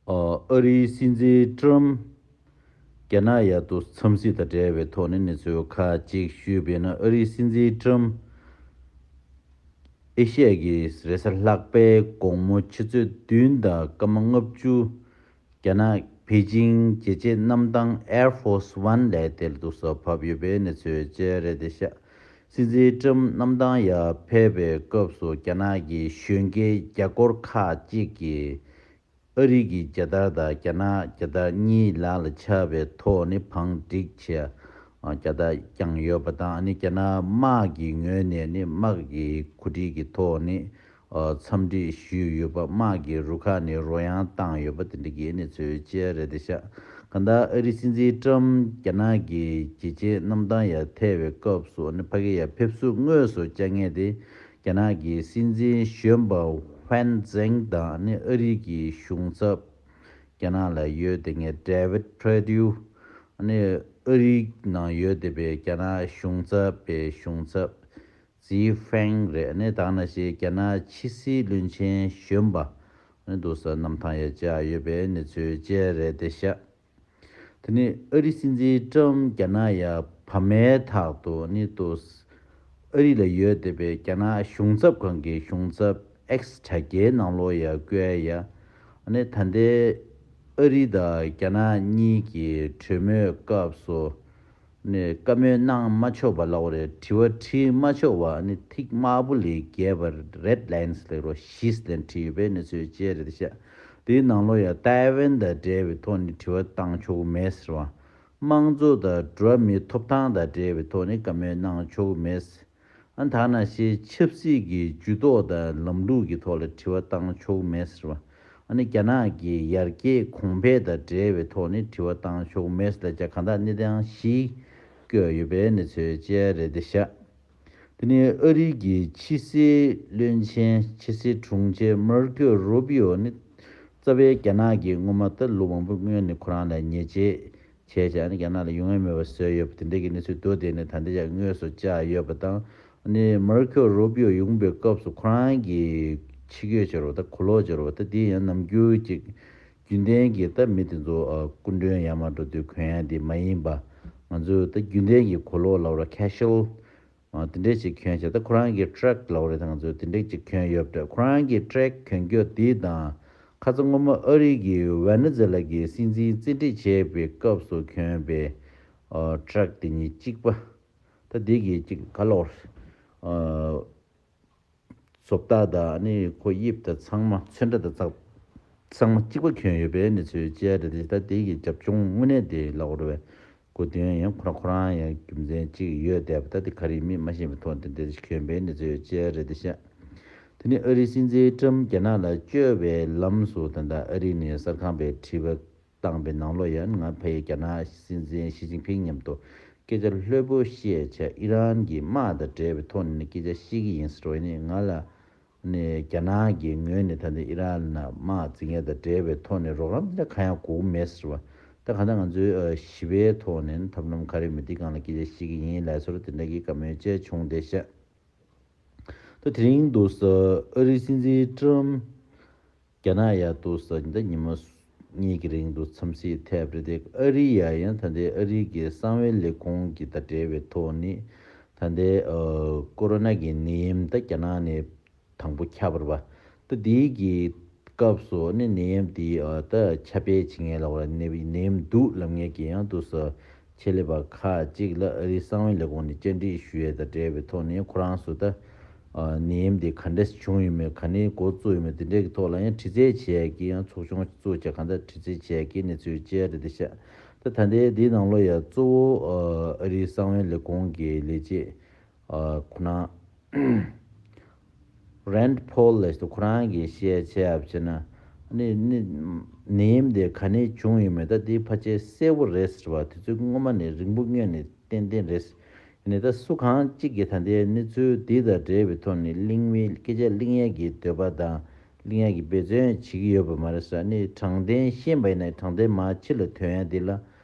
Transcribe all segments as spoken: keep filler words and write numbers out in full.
ཨ་རིའི་སྲིད་འཛིན་ཀྲམ་རྒྱ་ནག་ཡ་དུ་འཚམས་གཟིགས་དང་འབྲེལ་བའི་ཐོག་ནས་གནས་ཚུལ་ཁག་ཅིག་ཞུས་པས་ན། ཨ་རིའི་སྲིད་འཛིན་ཀྲམ་ཨེ་ཤི་ཡ་གི་རེས་གཟའ་ལྷག་པའི་དགོང་མོ་ཆུ་ཚོད་བདུན་དང་སྐར་མ་ལྔ་བཅུ། རྒྱ་ནག་པེ་ཅིང་རྒྱལ་གཅེས་གནམ་ཐང་Air Force One ལས་དེ་ལ་འདུག་སེ་བབས་ཡོད་པའི་གནས་ཚུལ་བཅས་རེད་དེ་ཤག་སྲིད་འཛིན་ཀྲམ་གནམ་ཐང་ཡར་ཕེབས་པའི་སྐབས་སུ་རྒྱ་ནག་གི་གཞོན་སྐྱེས་རྒྱ་སྒོར་ཁག་ཅིག་གིས་ཨ་རི་གི་རྒྱལ་དར་དང་རྒྱ་ནག་རྒྱལ་དར་གཉིས་ལག་ལ་འཆར་བའི་ཐོག་ནས་བང་བསྒྲིགས་བྱས་རྒྱལ་དར་བརྐྱངས་ཡོད་པ་དང་། ཨ་ནི་རྒྱ་ནག་དམག་གི་ངོས་ནས་ནི་དམག་གི་གོ་སྒྲིག་གི་ཐོག་ནས་འཚམས་འདྲི་ཞུས་ཡོད་པ། དམག་གི་རུ་ཁག་ནས་རོལ་དབྱངས་བཏང་ཡོད་པ་དེ་འདྲ་གི་གནས་ཚུལ་བཅས་རེད་དེ་ཤག་གང་ལྟར་ཨ་རིའི་སྲིད་འཛིན་ཀྲམ་རྒྱ་ནག་གི་རྒྱལ་གཅེས་གནམ་ཐང་ཡར་ཐེ་བའི་སྐབས་སུ་ནི་ཕ་གི་ཡར་ཕེབས་བསུ་དངོས་སུ་བཅར་མཁན་དེ་རྒྱ་ནག་གི་སྲིད་འཛིན་གཞོན་པ་ཧྥན་ཙེང་དང་ནི་ཨ་རི་གི་གཞུང་ཚབ་རྒྱ་ནག་ལ་ཡོད་དེ་ངས་David Perdue ནི་ཨ་རིའི་ནང་ཡོད་དེ་པའི་རྒྱ་ནག་གཞུང་ཚབ་པའི་གཞུང་ཚབ་ཙི་ཧྥེང་རེད། ནི་ད་ག་ནང་བཞིན་རྒྱ་ནག་ཕྱི་སྲིད་བློན་ཆེན་གཞོན་པ་ནི་འདུག་སེ་གནམ་ཐང་ཡར་བཅར་ཡོད་པའི་གནས་ཚུལ་བཅས་རེད་དེ་ཤག་དེ་ནས་ཨ་རི་སྲིད་འཛིན་ཀྲམ་རྒྱ་ནག་ཡར་བབས་མའི་ཐག་ཏུ་ནི་ཏོ། ཨ་རི་ལ་ཡོད་བསྡད་པའི་རྒྱ་ནག་གཞུང་ཚབ་ཁང་གི་གཞུང་ཚབ་X་དྲ་རྒྱའི་ནང་ལོགས་ཡར་བཀོད་ཡ། ཨ་ནི་ད་ལྟའི་ཨ་རི་དང་རྒྱ་ནག་གཉིས་ཀྱི་གྲོས་མོལ་སྐབས་སུ་ནི་བཀའ་མོལ་གནང་མ་ཆོག་པ་ལབ་དགོས་རེད། དྲི་བ་དྲིས་མ་ཆོག་པ་ནི་ཐིག་དམར་པོ་ལས་བརྒལ་བ་Red Lines་ལབ་རོ་བཞི་ལན་བྲིས་ཡོད་པའི་གནས་ཚུལ་བཅས་རེད་ཤག་དེའི་ནང་ལོགས་ཡང་ཏའེ་ཝན་དང་འབྲེལ་བའི་ཐོག་ནས་དྲི་བ་བཏང་ཆོག་གི་མེད་ཟེར་བ། དམངས་གཙོ་དང་འགྲོ་བ་མིའི་ཐོབ་ཐང་དང་འབྲེལ་བའི་ཐོག་ནས་བཀའ་མོལ་གནང་ཆོག་གི་མེད། ཨ་ད་ནང་བཞིན་ཆབ་སྲིད་ཀྱི་ཇུས་གཏོགས་དང་ལམ་ལུགས་ཀྱི་ཐོག་ལ་དྲི་བ་བཏང་ཆོག་གི་མེད་ཟེར་བ། ཨ་ནི་རྒྱ་ནག་གི་ཡར་རྒྱས་གོང་འཕེལ་དང་འབྲེལ་བའི་ཐོག་ནས་དྲི་བ་བཏང་ཆོག་གི་མེད་ཟེར་ལ་རྒྱ་གང་དག་གནས་སྟངས་ཤིག་བཀོད་ཡོད་པའི་གནས་ཚུལ་བཅས་རེད་དེ་ཤག་དེ་ནས་ཨ་རི་གི་ཕྱི་སྲིད་བློན་ཆེན་ཕྱི་སྲིད་དྲུང་ཆེ་མར་ཀོ་རུ་པི་ཨོ་ནི་རྩ་བའི་རྒྱ་ནག་གི་སྔོན་མ་ད་ལོ་མང་པོའི་སྔོན་ནས་ཁོ་རང་ལ་ཉེས་ཆད་བྱས་བྱས་ནས་རྒྱ་ནག་ལ་ཡོང་ཡ་མེད་པ་བཟོས་ཡོད་པ་དེ་འདྲ་གི་གནས་ཚུལ་འདུག་དེ་ནས་ད་ལྟ་ཡང་དངོས་སུ་བཅར་ཡོད་པ་དང་། ཨ་ནི་མར་ཀོ་རུ་པི་ཨོ་ཡོང་པའི་སྐབས་སུ་ཁོ་རང་གི་ཕྱི་སྐྱོད་བྱ་རོགས་ད་གོ་ལོག་བྱ་རོགས་ད་དེ་ཡང་ནམ་རྒྱུན་ཅིག་རྒྱུན་ལྡན་གྱི་ད་མི་དེ་ཚོ་སྐུ་མགྲོན་ཡར་མར་འགྲོ་དུས་གོན་ཡ་དེ་མ་ཡིན་པ། ང་ཚོས་ད་རྒྱུན་ལྡན་གྱི་གོ་ལོག་ལབ་ར་ཁེ་ཤུ་ཨལ། ཨ་དེ་འདྲས་ཅིག་གྱོན་བྱས། ད་ཁོ་རང་གི་ཊྲེག་ལབ་རེད། ད་ང་ཚོས་དེ་འདྲས་ཅིག་གྱོན་ཡོད་པ་འདྲ། ཁོ་རང་གི་ཊྲེག་གྱོན་རྒྱུ་དེ་དང་ཁ་ཚ་སྔོན་མ་ཨ་རི་གི་ཝེ་ནེ་ཛེ་ལ་གི་སྲིད་འཛིན་བཙན་ཁྲིད་བྱས་པའི་སྐབས་སུ་གྱོན་པའི་ཨ་ཊྲེག་དེ་གཉིས་གཅིག་པ། ད་དེ་གི་གཅིག་ག་ལོར་ཨ་བཟོ་ལྟ་དང་ནི་ཁོ་དབྱིབས་དང་ཚང་མ་ཚོན་ཁྲ་དང་ཚགས་ཚང་མ་གཅིག་པ་གྱོན་ཡོད་པའི་གནས་ཚུལ་བཅས་རེད་དེ། ད་དེ་གི་རྒྱབ་ལྗོངས་དངོས་གནས་དེ་ལབ་དགོས་རེད་པས། གོ་དོན་ཡང་ཁོ་རང་ཁོ་རང་ཡང་རྒྱུ་མཚན་གཅིག་ཡོད་བསྡད་པ། ད་དེ་ག་རེ་མིན་མ་ཤེས་པའི་ཐོག་དེ་འདྲ་གྱོན་པའི་གནས་ཚུལ་བཅས་རེད་དེ་ཤག་དེ་ནས་ཨ་རིའི་སྲིད་འཛིན་ཀྲམ་རྒྱ་ནག་ལ་བསྐྱོད་པའི་ལམ་སུ་ད་ལྟ་ཨ་རི་ནས་གསར་ཁང་པའི་དྲི་བ་བཏང་པའི་ནང་ལོགས་ཡང་ང་ཕ་ཡི་རྒྱ་ནག་སྲིད་འཛིན་ཞི་ཅིན་ཕིང་མཉམ་དུ་སྐད་ཆ་ལྷོད་པོ་བཤད་བྱས་ཨི་རན་གྱི་དམག་དང་འབྲེལ་བའི་ཐོག་ནས་སྐད་ཆ་བཤད་ཀྱི་ཡིན་ཟེར་བ་ཡིན་ནའི་ང་ལ་ནས་རྒྱ་ནག་གི་ངོས་ནས་ད་ལྟ་ཨི་རན་ལ་དམག་འཛིང་ཡ་དང་འབྲེལ་བའི་ཐོག་ནས་རོགས་རམ་འདི་གང་ཡང་དགོས་མེད་ཟེར་བ། ད་གང་ལྟར་ང་ཚོའི་ཨ་ཞི་བའི་ཐོག་ནས་ཐབས་ལམ་ག་རེ་མེད་དེ་སྒང་ལ་སྐད་ཆ་བཤད་ཀྱི་ཡིན་ལབ་སོར་དེ་འདྲ་གི་བཀའ་མོལ་བཅས་བྱུང་བསྡད་ཤག་ད་དེ་རིང་དུ་ས་ཨ་རིའི་སྲིད་འཛིན་ཀྲམ་རྒྱ་ནག་ཡར་དུ་ས་ད་ཉི་མ་གཉིས་ཀྱི་རིང་དུ་འཚམས་གཟིགས་ཐེབས་རེད་དེ། ཨ་རི་ཡ་ཡང་ད་ལྟའི་ཨ་རི་གི་གསང་བའི་ལས་ཁུངས་ཀྱི་ད་འབྲེལ་བའི་ཐོག་ནས་ད་ལྟའི་ཨ་ཀོ་རོ་ན་གི་ནད་ཡམས་ད་རྒྱ་ནག་ནས་དང་པོ་ཁྱབ་པ་རེད་པ། ད་དེའི་གི་སྐབས་སུ་ནི་ནད་ཡམས་དེ་ཨ་ད་ཁྱབ་སྤེལ་བྱེད་མཁན་ལབ་དགོས་རེད། ནད་ནད་ཡམས་འདུག་ལབ་མཁན་གྱི་ཡང་དུ་ས་ཆེད་ལས་པ་ཁག་ཅིག་ལ་ཨ་རིའི་གསང་བའི་ལས་ཁུངས་ནས་བཅར་འདྲི་ཞུ་ཡས་དང་འབྲེལ་བའི་ཐོག་ནས་ཁོ་རང་ཚོ་ད་ཨ་ནད་ཡམས་དེ་ག་འདྲས་བྱུང་ཡོད་མེད། ག་ནས་འགོ་བཙུགས་ཡོད་མེད། དེ་འདྲས་ཀྱི་ཐོག་ལ་ཡང་དྲི་རྩད་བྱེད་ཡས་ཀྱི་ཡང་ཚོགས་ཆུང་བཙུགས་བྱས་གང་ལྟར་དྲི་རྩད་བྱེད་ཡས་ཀྱི་གནས་ཚུལ་བཅས་རེད་དེ་ཤག་ད་ད་ལྟའི་འདིའི་ནང་ལོགས་ཡང་གཙོ་བོ་ཨ་ཨ་རིའི་གསང་བའི་ལས་ཁུངས་ཀྱི་ལས་བྱེད་ཨ་ཁོ་ན་རན་ཕོལ་ལབ་ཅིག་ཁོ་རང་གིས་བཤད་བྱས་ཡ་བྱས་ན་ནི་ནི་ནད་ཡམས་དེ་ག་ནས་བྱུང་ཡོད་མེད་ད་དེ་ཕལ་ཆེར་གསལ་པོ་རེད་ཟེར་བ་དེ་ཚོ་སྔོན་མ་ནས་རིང་པོ་སྔོན་ནས་ཏན་ཏན་རེད། ཡིན་ནའི་ད་སུ་གང་གཅིག་གིས་ད་ལྟའི་གནས་ཚུལ་འདི་དང་འབྲེལ་བའི་ཐོག་ནས་གླེང་མི་སྐད་ཆ་གླེང་ཡས་ཀྱི་འདོད་པ་དང་གླེང་ཡས་ཀྱི་འབད་བརྩོན་བྱེད་ཀྱི་ཡོད་པ་མ་རེད་ཟེར། ནི་དྲང་བདེན་ཤེས་པ་ཡིན་ན་དྲང་བདེན་མར་ཕྱི་ལ་ཐོན་ཡས་འདི་ལ་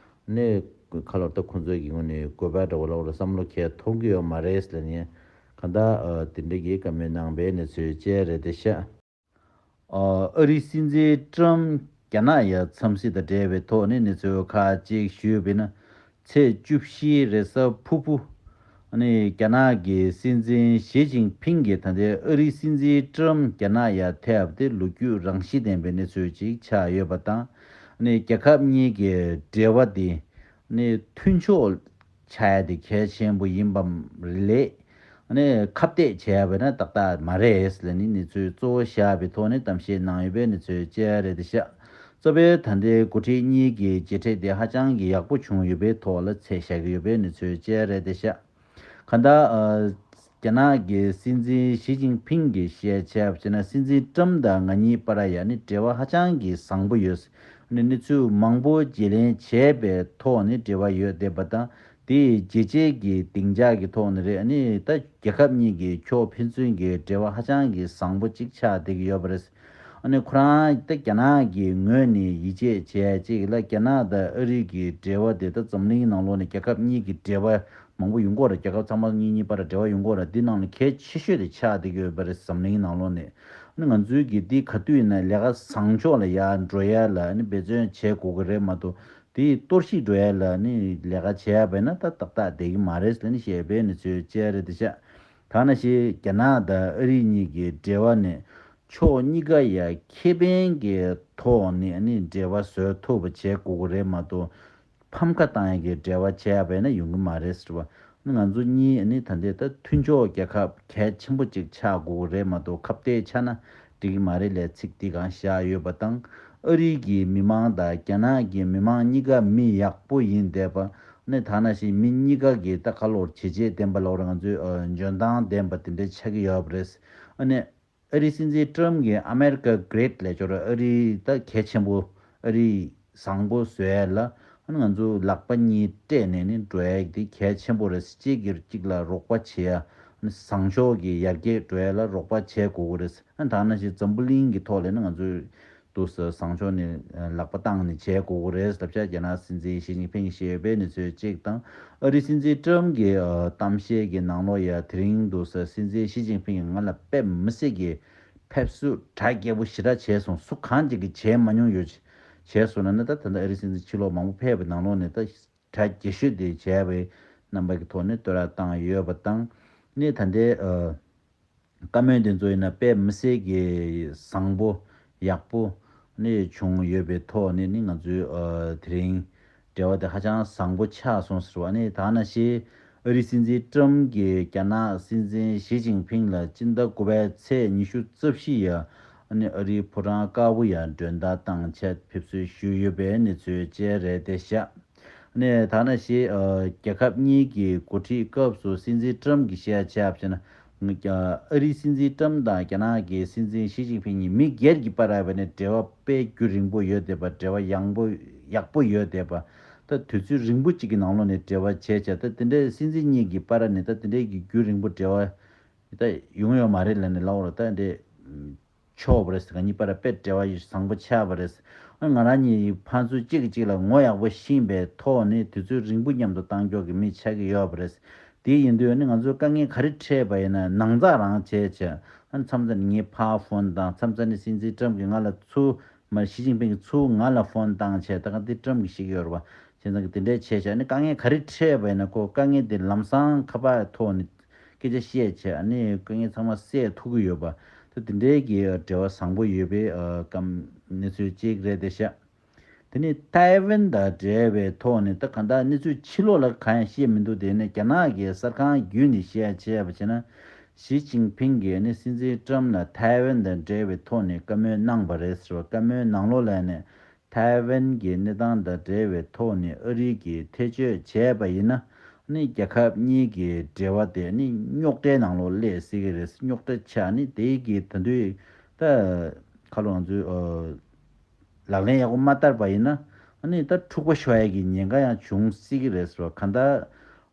ནི་ཁ་ལོར་ད་ཁོང་ཚོའི་གི་ངོས་ནས་དགོས་པ་འདྲ་བོ་ལ་བསམ་བློ་ཁྱེར་ཐོན་གྱི་ཡོད་མ་རེད་ཟེར་ནས་གང་ལྟར་དེ་འདྲ་གི་བཀའ་མོལ་གནང་པའི་གནས་ཚུལ་བཅས་རེད་དེ་ཤག་ཨ་ཨ་རིའི་སྲིད་འཛིན་ཀྲམ་ རྒྱ་ནག་ཡ་འཚམས་གཟིགས་དང་འབྲེལ་བའི་ཐོག་ནས་གནས་ཚུལ་ཁག་ཅིག་ཞུས་པ་ཡིན་ན། ཚེས་བཅུ་བཞི་རེས་གཟའ་ཕུར་བུ། ཨ་ནི་རྒྱ་ནག་གི་སྲིད་འཛིན་ཞི་ཅིན་ཕིང་གིས་ད་ལྟའི་ཨ་རིའི་སྲིད་འཛིན་ཀྲམ་རྒྱ་ནག་ཡ་ཐེབས་ཏེ་ལོ་རྒྱུས་རང་བཞིན་ལྡན་པའི་གནས་ཚུལ་ཅིག་ཆགས་ཡོད་པ་དང་། ཨ་ནི་རྒྱལ་ཁབ་གཉིས་ཀྱི་འབྲེལ་བ་དེ་ཨ་ནི་མཐུན་ཕྱོགས་ཆགས་ཡ་དེ་གལ་ཆེན་པོ་ཡིན་པ་ལས། ཨ་ནི་ཁ་གཏད་བྱས་པ་ན་ཏག་ཏག་མ་རེད་ལབ་ནས་གནས་ཚུལ་གཙོ་བོ་བཞག་པའི་ཐོག་ནས་གཏམ་བཤད་གནང་ཡོད་པའི་གནས་ཚུལ་བཅས་རེད་དེ་ཤག་གཙོ་བོའི་ད་ལྟའི་འགོ་ཁྲིད་གཉིས་ཀྱི་མཇལ་འཕྲད་དེ་ཧ་ཅང་གི་ཡག་པོ་བྱུང་ཡོད་པའི་ཐོག་ལ་ཚད་བཞག་གི་ཡོད་པའི་གནས་ཚུལ་བཅས་རེད་དེ་ཤག་གང་ལྟར། ཨ། རྒྱ་ནག་གི་སྲིད་འཛིན་ཞི་ཅིན་ཕིང་གིས་བཤད་བྱས་པ་བྱས་ན་སྲིད་འཛིན་ཀྲམ་དང་ང་གཉིས་བར་ཡ་ནི་འབྲེལ་བ་ཧ་ཅང་གི་བཟང་པོ་ཡོད། ནི་གནས་ཚུལ་མང་པོ་བརྗེ་ལེན་བྱས་པའི་ཐོག་ནས་འབྲེལ་བ་ཡོད་བསྡད་པ་དང་དེའི་རྗེས་བྱས་ཀྱི་སྡིངས་ཆ་གི་ཐོག་ནས་རེད། ཨ་ནི་ད་རྒྱལ་ཁབ་གཉིས་ཀྱི་ཕྱོགས་ཕན་ཚུན་གྱི་འབྲེལ་བ་ཧ་ཅང་གི་བཟང་པོ་གཅིག་ཆགས་བསྡད་ཀྱི་ཡོད་པ་རེད། ཨ་ནི་ཁོ་རང་ད་རྒྱ་ནག་གི་ངོས་ནས་ཡིད་ཆེས་བྱས་ཅིག་ལ་རྒྱ་ནག་དང་ཨ་རི་གི་འབྲེལ་བ་དེ་ད་འཛམ་གླིང་ནང་ལོགས་ནས་རྒྱལ་ཁབ་གཉིས་ཀྱི་འབྲེལ་བ་མང་པོ་ཡོང་གི་ཡོད་རེད། རྒྱལ་ཁབ་ཚང་མ་གཉིས་གཉིས་བར་འབྲེལ་བ་ཡོང་གི་ཡོད་རེད། འདི་ནང་ནས་གལ་ཆེ་ཤོས་དེ་ཆགས་བསྡད་ཀྱི་ཡོད་པ་རེད། འཛམ་གླིང་ནང་ལོགས་ནས་ཨ་ནི་ང་ཚོའི་གི་འདི་ག་དུས་ཡིན་ན་ལས་ཀ་བཟང་ཕྱོགས་ལ་ཡར་འགྲོ་ཡ་ལ་ཨ་ནི་འབད་བརྩོན་བྱེད་དགོས་ཀྱི་རེད་མ་གཏོགས། དེ་གཏོར་བཤིག་འགྲོ་ཡ་ལ་ནི་ལས་ཀ་བྱས་ཡ་བས་ན་ད་ཏག་ཏག་བསྡད་ཀྱི་མ་རེད་ཟེར་ནས་བཤད་པའི་གནས་ཚུལ་བཅས་རེད་དེ་ཤག་ད་ནང་བཞིན་རྒྱ་ནག་དང་ཨ་རི་གཉིས་ཀྱི་འབྲེལ་བ་ནི་ཕྱོགས་གཉིས་ཀ་ཡ་ཁེ་ཕན་གྱི་ཐོག་ནས་ནི་འབྲེལ་བ་བཟོ་ཐུབ་པ་བྱེད་དགོས་ཀྱི་རེད་མ་གཏོགས། ཕམ་ཁ་བཏང་ཡ་གི་འབྲེལ་བ་བྱས་པས་ན་ཡོང་གི་མ་རེད་ཟེར་བ། ང་ཚོ་གཉིས་ནི་ད་ལྟའི་ད་མཐུན་ཕྱོགས་རྒྱལ་ཁབ་གལ་ཆེན་པོ་ཅིག་ཆགས་དགོས་ཀྱི་རེད་མ་གཏོགས་ཁ་གཏད་ཆགས་ན་འགྲིག་གི་མ་རེད་ལབ་ཚིག་འདི་གང་བཞག་ཡོད་པ་དང་། ཨ་རི་གི་མི་མང་དང་རྒྱ་ནག་གི་མི་མང་གཉིས་ཀ་མི་ཡག་པོ་ཡིན་བསྡད་པ། ནི་ད་ནང་བཞིན་མི་གཉིས་ཀ་གི་ད་ག་ལོར་བྱས་རྗེས་ལྡན་པ་ལོར་ང་ཚོའི་འཇོན་ཐང་ལྡན་པ་དེ་འདྲ་ཆགས་ཀྱི་ཡོད་པ་རེད། ཨ་ནི། ཨ་རིའི་སྲིད་འཛིན་ཀྲམ་གྱིས་ཨ་མེ་རི་ཀ་གྷི་རེ་ཊི་ལབ་ཀྱོག་རེད། ཨ་རི་ད་གལ་ཆེན་པོ། ཨ་རི་བཟང་པོ་བཟོ་ཡ་ལ་ང་ཚོ་ལག་པ་གཉིས་སྤྲད་ནས་ནི་འགྲོ་ཡ་དེ་གལ་ཆེན་པོ་རེད། གཅིག་གིས་གཅིག་ལ་རོགས་པ་བྱེད་ཡ། བཟང་ཕྱོགས་ཀྱི་ཡར་རྒྱས་འགྲོ་ཡ་ལ་རོགས་པ་བྱེད་དགོས་ཀྱི་རེད། ད་ནང་བཞིན་འཛམ་བུ་གླིང་གི་ཐོག་ལ་ནི་ང་ཚོས་འདུག་སེ་བཟང་ཕྱོགས་ནས་ལག་པ་བཏང་ནས་བྱེད་དགོས་ཀྱི་རེད་ལབ་ཤག་རྒྱ་ནག་སྲིད་འཛིན་ཞི་ཅིན་ཕིང་ཞེས་པའི་གནས་ཚུལ་གཅིག་དང་། ཨ་རིའི་སྲིད་འཛིན་ཀྲམ་གྱི་གཏམ་བཤད་ཀྱི་ནང་ལོགས་ཡ་དེ་རིང་འདུག་སེ་སྲིད་འཛིན་ཞི་ཅིན་ཕིང་གིས་ང་ལ་དཔེ་མི་སྲིད་ཀྱི་ཕེབས་བསུ་གྲ་རྒྱས་པོ་ཞེ་དྲག་བྱས་སོང་། སུ་གང་ཅིག་གིས་བྱས་མ་མྱོང་ཡོད། བྱས་སོང་ན་ནི་ད་ད་ལྟ་ཨ་རིའི་སྲིད་འཛིན་ཕྱི་ལོགས་མང་པོ་ཕེབས་པའི་ནང་ལོགས་ནས་ད་གྲ་རྒྱས་ཤོས་དེ་བྱས་པའི་རྣམ་པ་གི་ཐོག་ནས་བསྟོད་ར་བཏང་ཡོད་པ་དང་། ནི་ད་ལྟའི་ཨ། བཀའ་མོལ་དེ་ཚོ་ཡིན་ན་དཔེ་མི་སྲིད་ཀྱི་བཟང་པོ་ཡག་པོ་ནི་བྱུང་ཡོད་པའི་ཐོག་ནས་ནི་ང་ཚོའི་ཨ་དེ་རིང་འབྲེལ་བ་དེ་ཧ་ཅང་བཟང་པོ་ཆགས་སོང་ཟེར་བ། ནི་ད་ནང་བཞིན་ཨ་རིའི་སྲིད་འཛིན་ཀྲམ་གྱིས་རྒྱ་ནག་སྲིད་འཛིན་ཞི་ཅིན་ཕིང་ལ་སྤྱི་ཟླ་དགུ་པའི་ཚེས་ཉི་ཤུ་རྩ་བཞི་ཡ་ནི་ཨ་རིའི་ཕོ་བྲང་དཀར་པོ་ཡ་མགྲོན་བདག་བཏང་ཆེད་ཕེབས་བསུ་ཞུས་ཡོད་པའི་གནས་ཚུལ་བཅས་རེད་དེ་ཤག་ནས་ད་ནང་བཞིན་ཨ་རྒྱལ་ཁབ་གཉིས་ཀྱི་འགོ་ཁྲིད་སྐབས་སུ་སྲིད་འཛིན་ཀྲམ་གྱིས་བཤད་བྱས་པ་བྱས་ན། ཨ་རིའི་སྲིད་འཛིན་ཀྲམ་དང་རྒྱ་ནག་གི་སྲིད་འཛིན་ཞི་ཅིན་ཕིང་གཉིས་མི་སྒེར་གྱི་བར་ལ་ནས་འབྲེལ་བ་དཔེ་རྒྱུན་རིང་པོ་ཡོད་བསྡད་པ། འབྲེལ་བ་ཡང་པོ་ཡག་པོ་ཡོད་བསྡད་པ། ད་དུས་ཚོད་རིང་པོ་གཅིག་གི་ནང་ལོགས་ནས་འབྲེལ་བ་བྱས་བྱས། ད་དེ་འདྲའི་སྲིད་འཛིན་གཉིས་ཀྱི་བར་ལ་ནས་ད་དེ་འདྲའི་གི་རྒྱུན་རིང་པོ་འབྲེལ་བ་ད་ཡོང་ཡོད་མ་རེད་ལབ་ནས་ལབ་འོ་ར། ད་འདྲའི། ཆོག་པ་རེད། ང་གཉིས་བར་དཔེ་འབྲེལ་བ་ཡི་བཟང་པོ་ཆགས་པ་རེད། ང་རང་གཉིས་ཕན་ཚུན་གཅིག་གིས་གཅིག་ལ་ངོ་ཡག་པོ་ཤེས་པའི་ཐོག་ནས་དུས་ཚོད་རིང་པོ་མཉམ་དུ་བཏང་ཀྱོག་གི་མི་ཆགས་ཀྱི་ཡོད་པ་རེད། དེ་ཡིན་དུས་ནི་ང་ཚོས་དཀའ་ངལ་ག་རེ་འཕྲད་པ་ཡིན་ན་ནང་ཚགས་རང་བྱས་བྱས། མཚམས་མཚམས་ནས་ངས་ཕར་ཕོན་བཏང་། མཚམས་མཚམས་ནས་སྲིད་འཛིན་ཀྲམ་གྱིས་ང་ལ་ཚུར། མ་ཞི་ཅིན་ཕིང་གིས་ཚུར་ང་ལ་ཕོན་བཏང་བྱས། ད་ག་འདི་ཀྲམ་གྱིས་ཤེས་ཀྱི་ཡོད་རེད་པ། བྱས་ཙང་གི་དེ་འདྲས་བྱས་བྱས་ནི་དཀའ་ངལ་ག་རེ་འཕྲད་པ་ཡིན་ན་ཁོ་དཀའ་ངལ་དེ་ལམ་སང་ཁ་པར་ཐོག་ནས་སྐད་ཆ་བཤད་བྱས། ཨ་ནི་དཀའ་ངལ་ཚང་མ་སེལ་ཐུབ་ཀྱི་ཡོད་པ། ད་དེ་འདྲའི་གི་འབྲེལ་བ་བཟང་པོ་ཡོད་པའི་ཨ་སྐམ་གནས་ཚུལ་གཅིག་རེད་དེ་ཤག་དེ་ནས་ཐའེ་ཝན་དང་འབྲེལ་བའི་ཐོག་ནས་ད་གང་ལྟར་གནས་ཚུལ་ཕྱི་ལོགས་ལ་གང་ཡང་བཤད་མི་འདུག་དེ་ནས་རྒྱ་ནག་གི་གསར་ཁང་བརྒྱུད་ནས་བཤད་བྱས་པ་བྱས་ན། ཞི་ཅིན་ཕིང་གིས་ནི་སྲིད་འཛིན་ཀྲམ་ལ་ཐའེ་ཝན་དང་འབྲེལ་བའི་ཐོག་ནས་བཀའ་མོལ་གནང་བ་རེད་ཟེར་བ། བཀའ་མོལ་ནང་ལོགས་ལ་ནི། ཐའེ་ཝན་གྱི་གནས་སྟངས་དང་འབྲེལ་བའི་ཐོག་ནས་ཨ་རི་གིས་ཐེ་བྱུས་བྱས་པ་ཡིན་ན། ནི་རྒྱལ་ཁབ་གཉིས་ཀྱི་འབྲེལ་བ་དེ་ནི་རྙོག་དྲའི་ནང་ལོགས་སླེབས་སྲིད་ཀྱི་རེད། རྙོག་དྲ་ཆགས་ནི་དེ་གི་ད་དུང་ད་ཁ་ལོ་ང་ཚོས་ལག་ལེན་ཡག་པོ་མ་བསྟར་པ་ཡིན་ན། ནི་ད་འཁྲུག་པ་ཤོར་ཡ་གི་ཉེན་ཁ་ཡང་བྱུང་སྲིད་ཀྱི་རེད་ཟེར་བ། གང་ལྟར་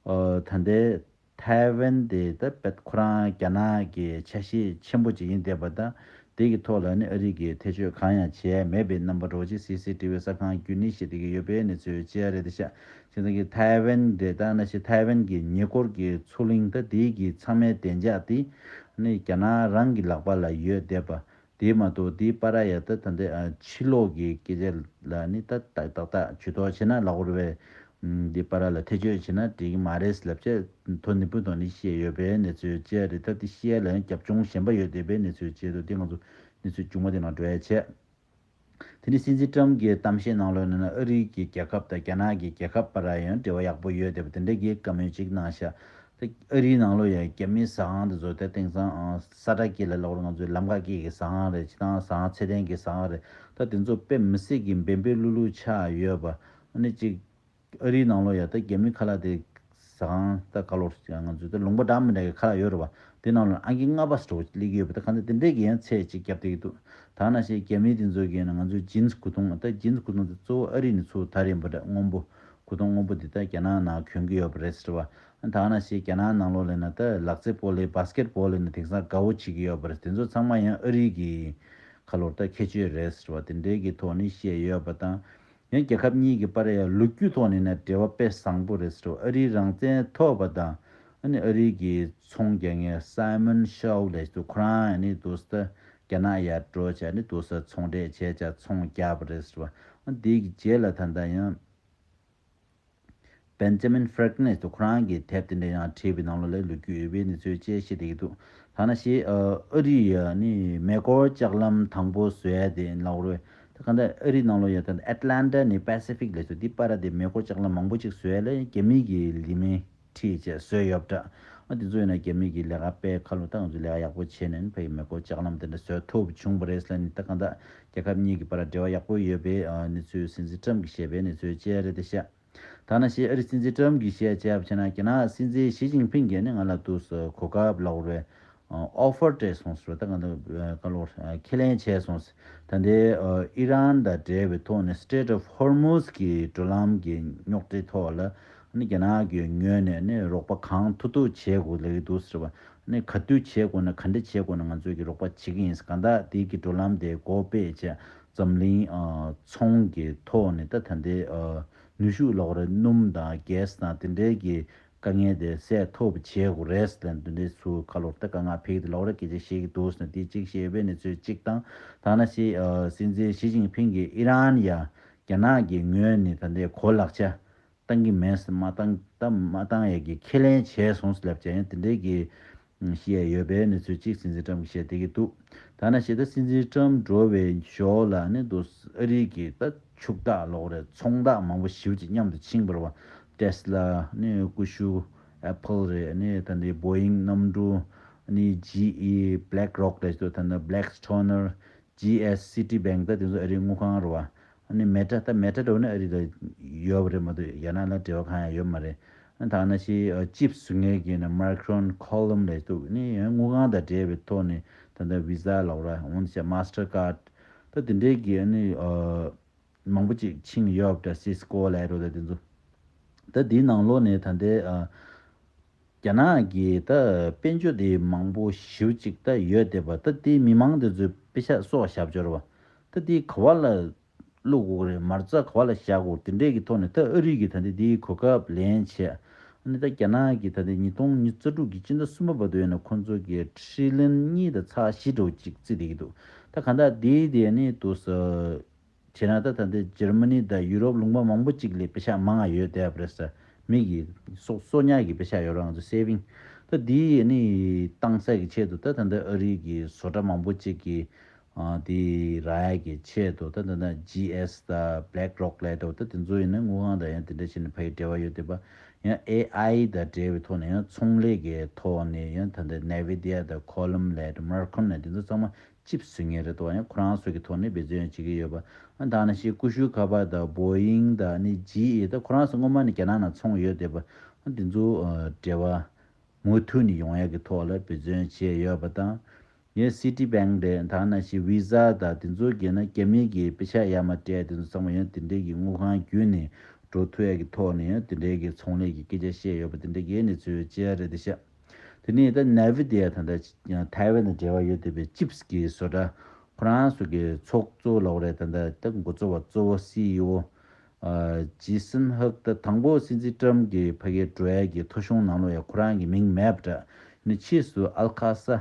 ད་ལྟའི། ཐའེ་ཝན་དེ་ད་བེད་ཁོ་རང་རྒྱ་ནག་གི་ཆ་ཤས་ཆེན་པོ་ཅིག་ཡིན་བསྡད་པ་དང་། དེ་གི་ཐོག་ལ་ནི་ཨ་རི་གིས་ཐེ་བྱུས་གང་ཡང་བྱས་མེད་པའི་རྣམ་པ་འདྲ་བོ་ཅིག་སི་སི་ཊི་ཝི་གསར་ཁང་བརྒྱུད་ནས་བཤད་བསྡད་ཀྱི་ཡོད་པའི་གནས་ཚུལ་བཅས་རེད་དེ་ཤག་བྱས་ཙང་གི་ཐའེ་ཝན་དེ་ད་ནང་བཞིན་ཐའེ་ཝན་གྱི་ཉེ་འཁོར་གྱི་མཚོ་གླིང་ད་དེའི་གི་ཚང་མའི་བདེ་འཇགས་དེ་ནི་རྒྱ་ནག་རང་གི་ལག་པ་ལ་ཡོད་བསྡད་པ། དེ་མ་གཏོགས་དེའི་བར་ཡ་ད་ད་འདི་ཨ་ཕྱི་ལོགས་ཀྱི་སྐད་ཆ་ལ་ནི་ད་ཏག་ཏག་ཏག་ཇུས་གཏོགས་བྱས་ན་ལབ་དགོས་རེད་པས། འདི་བར་ལ་ཐེ་བྱུས་བྱས་ན་འགྲིག་གི་མ་རེད་ལབ་བྱས་ཐོ་ནི་བུ་ཐོ་ནི་བཤད་ཡོད་པའི་གནས་ཚུལ་བཅས་རེད། ད་དེ་བཤད་ལ་ཡང་རྒྱབ་ལྗོངས་གཞན་པ་ཡོད་བསྡད་པའི་གནས་ཚུལ་བཅས་དུ་དེ་ང་ཚོ་གནས་ཚུལ་མཇུག་མ་དེ་ནང་འགྲོ་ཡ་བྱས། དེ་ནི་སྲིད་འཛིན་ཀྲམ་གྱི་གཏམ་བཤད་ནང་ལོགས་ནས་ན་ཨ་རི་གི་རྒྱལ་ཁབ་དང་རྒྱ་ནག་གི་རྒྱལ་ཁབ་བར་ཡང་འབྲེལ་བ་ཡག་པོ་ཡོད་བསྡད་པ་དེ་འདྲ་གི་བཀའ་མོལ་ཅིག་གནང་ཤག་ད་ཨ་རིའི་ནང་ལོགས་ཡང་རྒྱ་མིའི་ཟ་ཁང་དེ་ཚོ་ད་དེང་སང་ཨ་ས་ཁྲ་སྐྱེལ་ལ་ལབ་རུང་ང་ཚོའི་ལམ་ཁ་སྐྱེལ་གྱི་ཟ་ཁང་རེད། སྤྱིར་བཏང་ཟ་ཁང་ཚད་ལྡན་གྱི་ཟ་ཁང་རེད། ད་དེ་ཚོ་དཔེ་མི་སྲིད་ཀྱི་འབེན་པེ་ལུ་ལུ་ཆགས་ཡོད་པ། ཨ་ནི་ཅིག་ཨ་རིའི་ནང་ལོགས་ཡ་ད་རྒྱ་མི་ཁ་ལག་དེ་ཟ་ཁང་ད་ག་ལོར་ང་ཚོའི་ད་ལུང་པ་འདྲ་མི་འདྲ་གི་ཁ་ལག་ཡོད་རེད་པ། དེ་ནང་ལོགས་ཨང་ཀི་ལྔ་པ་ཟེར་བ་སླེབས་ཀྱི་ཡོད་པ། ད་གང་ལྟར་དེ་འདྲས་ཀྱི་ཡང་ཚད་ཅིག་བརྒྱབ་བསྡད་ཀྱི་འདུག་ད་ནང་བཞིན་རྒྱ་མི་དེ་ཚོ་གིས་ང་ཚོའི་ཇིན་སི་གོས་ཐུང་ད་ཇིན་སི་གོས་ཐུང་དེ་གཙོ་བོ་ཨ་རི་ནས་ཚུར་དར་ཡིན་པ་འདྲ། སྔོན་པོ་གོས་ཐུང་སྔོན་པོ་དེ་ད་རྒྱ་ནག་ནང་གྱོན་གྱི་ཡོད་པ་རེད་ཟེར་བ། ད་ནང་བཞིན་རྒྱ་ནག་ནང་ལོགས་ལ་ན་ད་ལག་རྩེད་སྤོ་ལོའི་བྷ་སི་ཀེ་ཊི་བྷོལ་ལ་ན་དེང་སང་དགའ་བོ་བྱེད་ཀྱི་ཡོད་པ་རེད། དེ་ཚོ་ཚང་མ་ཡང་ཨ་རི་གི་ཁ་ལོར་ད་ཁྱད་ཆོས་རེད་ཟེར་བ་དེ་འདྲའི་གི་ཐོག་ནས་བཤད་ཡོད་པ་དང་། ཡང་རྒྱལ་ཁབ་གཉིས་ཀྱི་བར་ཡང་ལོ་རྒྱུས་ཐོག་ནས་ན་འབྲེལ་བ་དཔེ་བཟང་པོ་རེད་ཟེར། ཨ་རིའི་རང་བཙན་ཐོབ་པ་དང་། ཨ་ནི་ཨ་རིའི་གི་ཚོང་རྒྱག་མཁན་སའི་མོན་ཤའོ་ལབ་དུས་ཁོ་རང་ཨ་ནི་འདུག་ས་རྒྱ་ནག་ཡར་འགྲོ་བྱས་ཨ་ནི་འདུག་ས་ཚོང་འབྲེལ་བྱས་བྱས་ཚོང་རྒྱག་པ་རེད་ཟེར་བ། ཨ་དེའི་གི་རྗེས་ལ་ད་ལྟ་ཡང་། Benjamin Franklin ལབ་དུས་ཁོ་རང་གི་དེབ་དེ་འདྲ་ཡང་བྲིས་པའི་ནང་ལོགས་ལ་ལོ་རྒྱུས་ཡོད་པའི་གནས་ཚུལ་བཅས་བཤད་བསྡད་ཀྱི་འདུག་ད་ནང་བཞིན་ཨ་རི་ཡ་ནི་མེ་འཁོར་ལྕགས་ལམ་དང་པོ་བཟོ་ཡ་དེ་ལབ་རེད། ད་གང་ལྟར་ཨ་རི་ནང་ལོགས་ཡ་ད་ཨེ་ཊ་ལན་ཊ་ནས་པེ་སི་ཕིག་ལབ་དུས་འདི་བར་དེ་མེ་འཁོར་ལྕགས་ལམ་མང་པོ་ཅིག་བཟོ་ཡ་ལ་རྒྱ་མི་གི་ལི་མི་ཁྲིད་བྱས་བཟོས་ཡོད་པ་འདྲ། ཨ་དེ་ཚོ་ཡིན་ན་རྒྱ་མི་གི་ལས་ཀ་དཔེ་ཁ་ལོ་ད་ང་ཚོ་ལས་ཀ་ཡག་པོ་བྱས་ནས་ཕ་གི་མེ་འཁོར་ལྕགས་ལམ་དེ་འདྲ་བཟོ་ཐུབ་བྱུང་བ་རེད་ལབ་ནས། ད་གང་ལྟར་རྒྱལ་ཁབ་གཉིས་ཀྱི་བར་འབྲེལ་བ་ཡག་པོ་ཡོད་པའི་ཨ་གནས་ཚུལ་སྲིད་འཛིན་ཀྲམ་གྱིས་བཤད་པའི་གནས་ཚུལ་བཅས་རེད་དེ་ཤག་ད་ནང་བཞིན་ཨ་རི་སྲིད་འཛིན་ཀྲམ་གྱིས་བཤད་བྱས་པ་བྱས་ན་རྒྱ་ནག་སྲིད་འཛིན་ཞི་ཅིན་ཕིང་གིས་ནི་ང་ལ་དུས་སུ་གོ་སྐབས་ལབ་རེད། ཨོ་ཕར་སྤྲད་སོང་ཟེར་བ་ད་གང་ལྟར་ཁ་ལོར་ཁས་ལེན་བྱས་སོང་ཟེར། ད་ལྟའི་ཨི་རན་དང་འབྲེལ་བའི་ཐོག་ནས་Strait of Hormuz གི་འགྲུལ་ལམ་གྱི་རྙོག་དྲའི་ཐོག་ལ་ནི་རྒྱ་ནག་གི་ངོས་ནས་ནི་རོགས་པ་གང་ཐུབ་ཐུབ་བྱེད་དགོས་ལབ་ཀྱི་འདུག་ཟེར་བ། ནི་ག་དུས་བྱེད་དགོས་ན་ག་འདྲ་བྱེད་དགོས་ན་ང་ཚོས་ཀྱི་རོགས་པ་བྱེད་ཀྱི་ཡིན་ཟེར། གང་ལྟར་དེ་གི་འགྲུལ་ལམ་དེ་སྒོ་ཕྱེ་བྱས་འཛམ་གླིང་ཨ་ཚོང་གི་ཐོག་ནས་ད་ད་ལྟའི་ཨ་ནུས་ཤུགས་ལབ་རེད། སྣུམ་དང་གྷེ་སི་དང་དེ་འདྲའི་གི་དཀའ་ངལ་དེ་སེལ་ཐུབ་པ་བྱེད་དགོས་རེད་ཟེར་ལབ་དེ་འདྲའི་ཚུར་ཁ་ལོར་ད་དཀའ་ངལ་ཕེབས་ཏེ་ལབ་རེད། སྐད་ཆ་བཤད་ཀྱི་འདུག་ཟེར་ན་དེ་གཅིག་བཤད་པའི་གནས་ཚུལ་གཅིག་དང་། ད་ནང་བཞིན་ཨ་སྲིད་འཛིན་ཞི་ཅིན་ཕིང་གིས་ཨི་རན་ཡ་རྒྱ་ནག་གི་ངོས་ནས་ད་ལྟའི་གོ་ལག་ཆ་བཏང་གི་མེད་ཟེར། མ་བཏང་ད་མ་བཏང་ཡ་གི་ཁས་ལེན་བྱས་སོང་ཟེར་ལབ་བྱས་ཡང་དེ་འདྲའི་གི་བཤད་ཡོད་པའི་གནས་ཚུལ་གཅིག་སྲིད་འཛིན་ཀྲམ་གྱིས་བཤད་བསྡད་ཀྱི་འདུག་ད་ནང་བཞིན་ད་སྲིད་འཛིན་ཀྲམ་འགྲོ་བའི་ཞོར་ལ་ནི་འདུག་ཨ་རི་གི་ད་ཕྱུག་བདག་ལབ་རེད། ཚོང་བདག་མང་པོ་ཞེ་པོ་ཅིག་མཉམ་དུ་ཕྱིན་པ་རེད་པ། Tesla ནི་ཀུ་ཤུ། Apple རེད། ནི་ད་ལྟའི་Boeing གནམ་གྲུ། ནི་GE། BlackRock རེད་འདུག་ད་ལྟ་Blackstone། GS། Citibank ད་དེ་ཚོ་ཨ་རིའི་དངུལ་ཁང་རེད་པ། ཨ་ནི་Meta ད་Meta འདྲ་བོ་ནི་ཨ་རི་ལ་ཡོད་པ་རེད་མ་གཏོགས་རྒྱ་ནག་ལ་འབྲེལ་བ་གང་ཡང་ཡོད་མ་རེད། ཨ་ད་ནང་བཞིན་ཨ་chip བཟོ་མཁན་གྱི་ནི་Micron། Qualcomm རེད་འདུག་ནི་ཡང་དངུལ་ཁང་དང་འབྲེལ་བའི་ཐོག་ནས་ད་ལྟ་Visa ལབ་ར་འོན་ཀྱང་Mastercard ད་དེ་འདྲའི་གི་ཨ་ནི་ཨ་མང་པོ་ཅིག་ཕྱིན་ཡོད་པ་འདྲ། Cisco ལབ་རོ་ད་དེ་ཚོ། ད་དེའི་ནང་ལོགས་ནས་ད་ལྟའི་ཨ་རྒྱ་ནག་གི་ད་དཔལ་འབྱོར་དེ་མང་པོ་ཞེ་པོ་ཅིག་ད་ཡོད་བསྡད་པ། ད་དེའི་མི་མང་དེ་ཚོའི་པེ་ཤག་སྲོག་ཞབས་སྦྱོར་བ། ད་དེ་ག་བ་ལ་བླུག་དགོས་རེད། མ་རྩ་ག་བ་ལ་བཞག་དགོས་དེ་འདྲས་ཀྱི་ཐོག་ནས་ད་ཨ་རི་གིས་ད་ལྟ་དེའི་གོ་སྐབས་ལེན་བྱས། ཨ་ནི་ད་རྒྱ་ནག་གིས་ད་ལྟ་ཉིས་སྟོང་ཉི་ཤུ་རྩ་དྲུག་གི་སྤྱི་ཟླ་གསུམ་པ་བར་དུ་ཡིན་ན་ཁོང་ཚོ་གིས་ཊི་རི་ལི་ཡོན་གཉིས་དང་ཚེག་བཞི་འདྲ་བོ་ཅིག་བརྩིས་བསྡད་ཀྱི་འདུག་ད་གང་ལྟར་དེའི་དེ་ནི་འདུག་ས། བྱས་ན་ད་ད་ལྟའི་འཇར་མ་ནི་དང་ཡུ་རོབ་ལུང་པ་མང་པོ་ཅིག་ལས་པེ་ཤག་མང་ང་ཡོད་བསྡད་པ་རེད་ཟེར། མི་གི་སོ་སོ་ཉག་གི་པེ་ཤག་ཡོད་རང་ཚོ་saving ད་འདི་ནི་བཏང་ས་གི་ཆེད་དུ་ད་ད་ལྟ་ཨ་རི་གི་བཟོ་གྲྭ་མང་པོ་ཅིག་གི་ཨ་དེ་རག་ཡ་གི་ཆེད་དུ་ད་ད་ད་GS དང་BlackRock ལས་དོ་ད་དེ་ཚོ་ཡིན་ན་དངུལ་ཁང་དང་ཡང་དེ་འདྲ་བྱས་ནས་ཕ་གི་འབྲེལ་བ་ཡོད་བསྡད་པ། ཡང་AI དང་འབྲེལ་བའི་ཐོག་ནས་ཡང་ཚོང་ལས་ཀྱི་ཐོག་ནས་ཡང་ད་ལྟ་Nvidia དང་Qualcomm ལས་དོ་Micron ལས་དེ་ཚོ་ཚང་མ། chip བཟོ་མཁན་རེད་དོ། ཡང་ཁོ་རང་ཚོ་གི་ཐོག་ནས་འབད་བརྩོན་བྱེད་ཀྱི་ཡོད་པ། ཨ་ད་ནང་བཞིན་ཀུ་ཤུ་ཁ་པར་དང་Boeing དང་ནི་GE ད་ཁོ་རང་ཚོ་སྔོན་མ་ནས་རྒྱ་ནག་ནང་ཚོང་ཡོད་བསྡད་པ། ཨ་དེ་ཚོ་ཨ་འབྲེལ་བ་མུ་མཐུད་ནས་ཡོང་ཡག་གི་ཐོག་ལ་འབད་བརྩོན་བྱས་ཡོད་པ་དང་། ཡང་Citibank རེད། ད་ནང་བཞིན་Visa དང་དེ་ཚོ་གི་ན་རྒྱ་མི་གི་པེ་ཤག་ཡར་མར་སྤྲད་དེ་ཚོ་ཚང་མ་ཡང་དེ་འདྲའི་གི་དངུལ་ཁང་བརྒྱུད་ནས་འགྲོ་ཐུབ་ཡག་གི་ཐོག་ནས་ཡང་དེ་འདྲའི་གི་ཚོང་ལས་ཀྱི་སྐད་ཆ་བཤད་ཡོད་པ་དེ་འདྲའི་གི་གནས་ཚུལ་བཅས་རེད་དེ་ཤག་དེ་ནས་ད་Nvidia ད་ལྟ་ཐའེ་ཝན་དང་འབྲེལ་བ་ཡོད་བསྡད་པའི་chips གི་བཟོ་གྲྭ་ཁོ་རང་ཚོ་གི་ཚོགས་གཙོ་ལབ་རེད། ད་ལྟ་ད་འགོ་གཙོ་བ་གཙོ་བོ་སི་ཨི་ཨོ་ཨ་ཇི་སན་ཧག་ད་དང་པོ་སྲིད་འཛིན་ཀྲམ་གྱི་ཕ་གིར་འགྲོ་ཡ་གི་ཐོ་གཞུང་ནང་ལོགས་ཡ་ཁོ་རང་གི་མིང་མེད་པ་འདྲ། ནི་ཕྱིས་སུ་ཨལ་ཁ་ས་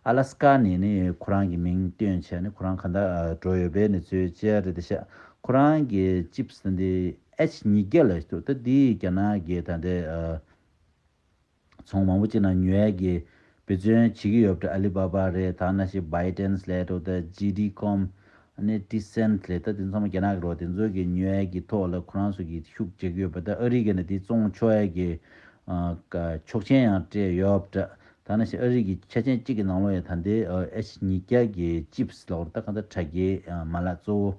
ཨ་ལ་སི་ཀ་ནས་ནི་ཁོ་རང་གི་མིང་བཏོན་བྱས་ནས་ཁོ་རང་གང་ལྟར་འགྲོ་ཡོད་པའི་གནས་ཚུལ་བཅས་རེད་ཤག་ཁོ་རང་གི་ཅིབ་སི་འདི་ཨེཆ་ཉིས་བརྒྱ་ལ་འདུག་ད་འདི་རྒྱ་ནག་གི་ད་ལྟའི་ཚོང་མང་པོ་ཅིག་ནང་ཉོ་ཡ་གི་འབད་བརྩོན་བྱེད་ཀྱི་ཡོད་པ་འདྲ། ཨ་ལི་བྷ་བྷ་རེད། ད་ནང་བཞིན་བྷའི་ཏན་ལས་འགྲོ། ད་ཇི་ཌི་ཀོམ། ཨ་ནི་ཊི་སེན་ཊི་ལས། ད་དེ་ཚང་མ་རྒྱ་ནག་གི་རོ། དེ་ཚོ་གི་ཉོ་ཡ་གི་ཐོག་ལ་ཁོ་རང་ཚོ་གི་ཤུགས་རྒྱག་གི་ཡོད་པ། ད་ཨ་རི་གི་ནི་དེ་བཙོང་ཆོག་ཡ་གི་ཨ་ཆོག་མཆན་ཡང་སྤྲད་ཡོད་པ་འདྲ། ད་ནང་བཞིན་ཨ་རི་གི་ཆ་རྐྱེན་གཅིག་གི་ནང་ལོགས་ཡ་ད་ལྟའི་ཨེཆ་ཉིས་བརྒྱ་གི་ཅིབ་སི་ལོག་ད་ག་ད་དྲ་རྒྱའི་མ་ལག་གཙོ་བོ་